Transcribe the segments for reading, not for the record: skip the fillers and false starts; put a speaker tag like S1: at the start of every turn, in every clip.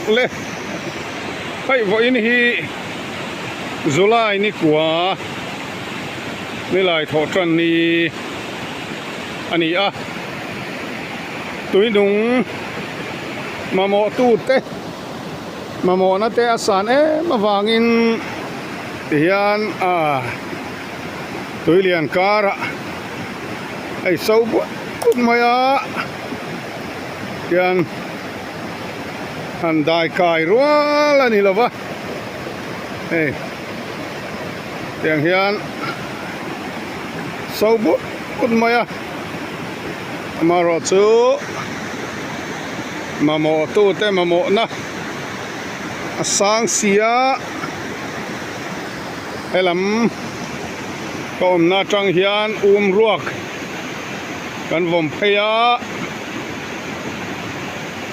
S1: Le hei vawiin hi July ni kua nilai thawh tan ni a ni a tuinung mamawh tute mamawhna te a san em avangin tihian ah tuilian karah hei so buat buat mai a tian han dai kai rual a ni lo va hei tiang hian so but but mai a amaherawh chu mamawh tute mamawhna a sang si a helam ka awmna atang hian um ruak kan vawm phei a.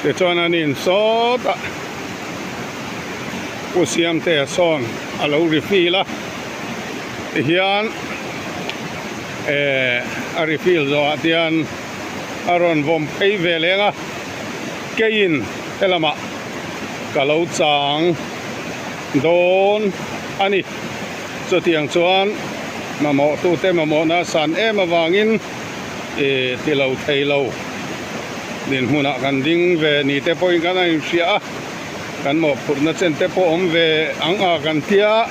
S1: Tichuan an insawt a, Pu Siamtea sawn a lo refill a, tihian eh a refill zawhah tian a rawn vawm phei ve leng a, keiin helamah ka lo chang dawn a ni. Chutiang chuan mamawhtute mamawhna san em avangin. Ih ti lo thei lo dinhmunah kan ding ve ni te pawhin kan a inhria a, kan mawhphurhna chen te pawh awm ve ang a kan tia,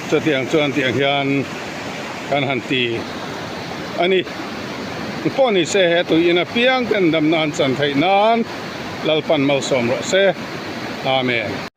S1: chutiang chuan tiang hian kan han ti a ni. Pawh ni se he tui in apiang ten damna an chan theih nan Lalpan malsawm rawh se. Amen.